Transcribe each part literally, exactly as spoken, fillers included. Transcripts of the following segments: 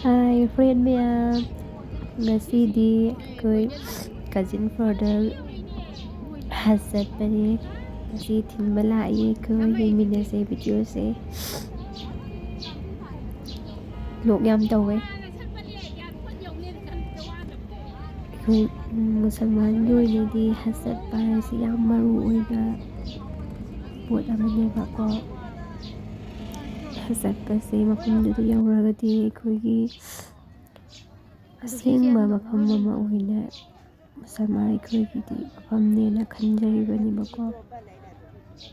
Hi friend ꯃꯌꯥꯝ, ꯉꯁꯤꯗꯤ ꯑꯩꯈꯣꯏ cousin brother ꯍꯖ ꯆꯠꯄꯅꯦ꯫ ꯉꯁꯤ ꯊꯤꯟꯕ ꯂꯥꯛꯏ ꯑꯩꯈꯣꯏ꯫ ꯌꯦꯡꯃꯤꯟꯅꯁꯦ videoꯁꯦ꯫ Vlog ꯌꯥꯝ ꯇꯧꯋꯦ꯫ ꯑꯩꯈꯣꯏ ꯃꯨꯁꯜꯃꯥꯟꯒꯤ ꯑꯣꯏꯅꯗꯤ ꯍꯖ ꯆꯠꯄ ꯍꯥꯏꯁꯤ ꯌꯥꯝ ꯃꯔꯨ ꯑꯣꯏꯕ ꯄꯣꯠ ꯑꯃꯅꯦꯕꯀꯣ꯫ ꯍꯖ ꯆꯠꯄꯁꯦ ꯃꯐꯝꯗꯨꯗ ꯌꯧꯔꯒꯗꯤ ꯑꯩꯈꯣꯏꯒꯤ ꯑꯁꯦꯡꯕ ꯃꯐꯝ ꯑꯃ ꯑꯣꯏꯅ ꯃꯨꯁꯜꯃꯥꯟ ꯑꯩꯈꯣꯏꯒꯤꯗꯤ ꯃꯐꯝꯅꯦꯅ ꯈꯟꯖꯔꯤꯕꯅꯦꯕꯀꯣ꯫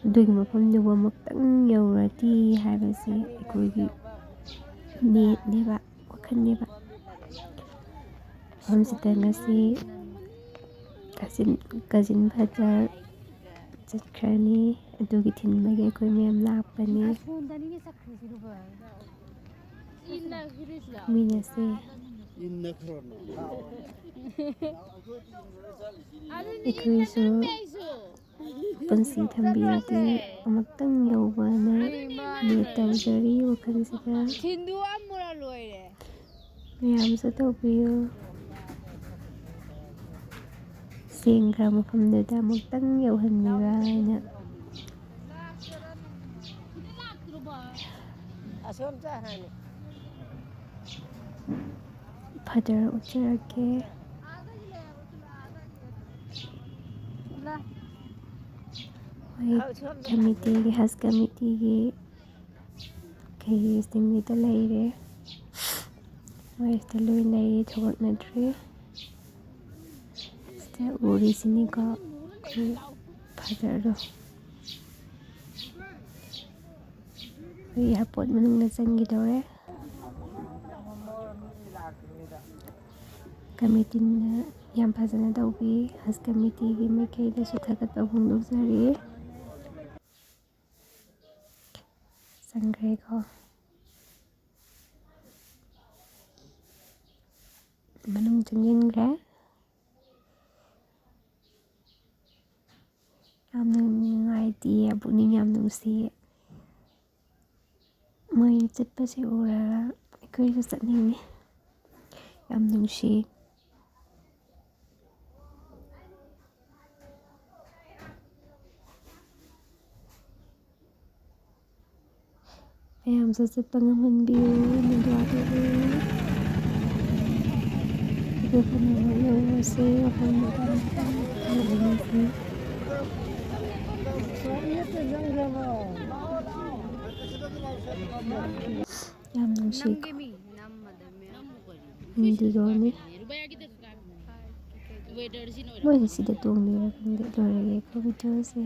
ꯑꯗꯨꯒꯤ ꯃꯐꯝꯗꯨꯕꯨ ꯑꯃꯨꯛꯇꯪ ꯌꯧꯔꯗꯤ ꯍꯥꯏꯕꯁꯦ ꯑꯩꯈꯣꯏꯒꯤ ꯅꯦꯠꯅꯦꯕ, ꯋꯥꯈꯜꯅꯦꯕ꯫ ꯃꯐꯝꯁꯤꯗ ꯉꯁꯤ cousin, cousin brother ꯆꯠꯈ꯭ꯔꯅꯤ꯫ ꯑꯗꯨꯒꯤ ꯊꯤꯟꯕꯒꯤ ꯑꯩꯈꯣꯏ ꯃꯌꯥꯝ ꯂꯥꯛꯄꯅꯤ꯫ ꯃꯤꯅꯁꯦ꯫ ꯑꯩꯈꯣꯏꯁꯨ ꯄꯨꯟꯁꯤ ꯊꯝꯕꯤꯔꯗꯤ ꯑꯃꯨꯛꯇꯪ ꯌꯧꯕꯅ ꯅꯦꯠ ꯇꯧꯖꯔꯤ ꯋꯥꯈꯜꯁꯤꯗ꯫ ꯃꯌꯥꯝꯁꯨ ꯇꯧꯕꯤꯌꯨ꯫ ꯁꯦꯡꯈ꯭ꯔ ꯃꯐꯝꯗꯨꯗ ꯑꯃꯨꯛꯇꯪ ꯌꯧꯍꯟꯕꯤꯕ ꯍꯥꯏꯅ꯫ Father ꯎꯠꯆꯔꯛꯀꯦ꯫ ꯃꯣꯏ committeeꯒꯤ, ꯍꯖ committeeꯒꯤ ꯀꯩꯁꯤꯡꯁꯤꯗ ꯂꯩꯔꯦ꯫ ꯃꯣꯏꯁꯤꯗ ꯂꯣꯏ ꯂꯩꯔꯦ, ꯊꯣꯛꯂꯛꯅꯗ꯭ꯔꯤ꯫ ꯁꯤꯗ ꯎꯔꯤꯁꯤꯅꯤꯀꯣ ꯑꯩꯈꯣꯏ fatherꯗꯣ꯫ ꯑꯩꯈꯣꯏ airport ꯃꯅꯨꯡꯗ ꯆꯪꯈꯤꯗꯧꯔꯦ꯫ Committeeꯅ ꯌꯥꯝ ꯐꯖꯅ ꯇꯧꯕꯤ꯫ Hajj committeeꯒꯤ ꯃꯥꯏꯀꯩꯗꯁꯨ ꯊꯥꯒꯠꯄ ꯐꯣꯡꯗꯣꯛꯆꯔꯤ꯫ ꯆꯪꯈ꯭ꯔꯦꯀꯣ꯫ ꯃꯅꯨꯡ ꯆꯪꯁꯤꯟꯈ꯭ꯔꯦ꯫ ꯌꯥꯝꯅ ꯅꯨꯡꯉꯥꯏꯇꯦ, ꯄꯨꯛꯅꯤꯡ ꯌꯥꯝ ꯅꯨꯡꯁꯤ꯫ ꯃꯣꯏ ꯆꯠꯄꯁꯦ ꯎꯔꯒ ꯑꯩꯈꯣꯏꯁꯨ ꯆꯠꯅꯤꯡꯉꯤ꯫ ꯌꯥꯝ ꯅꯨꯡꯁꯤ꯫ ꯃꯌꯥꯝꯁꯨ ꯆꯠꯄ ꯉꯝꯍꯟꯕꯤꯌꯨ꯫ ꯅꯨꯡꯉꯥꯏꯕꯤꯌꯨ꯫ ꯑꯗꯨꯒ ꯐꯅꯕ ꯌꯧꯔꯁꯦ꯫ ꯋꯥꯐꯝ ꯌꯧꯔꯁꯦ꯫ ꯌꯥꯝ ꯅꯨꯡꯁꯤ꯫ ꯏꯟꯗꯤꯒꯣꯅꯤ꯫ ꯃꯣꯏꯁꯦ ꯁꯤꯗ ꯇꯣꯡꯗꯣꯏꯔꯥ ꯈꯪꯗꯦ꯫ ꯂꯣꯏꯔꯒꯦ ꯑꯩꯈꯣꯏ ꯚꯤꯗꯤꯑꯣꯁꯦ꯫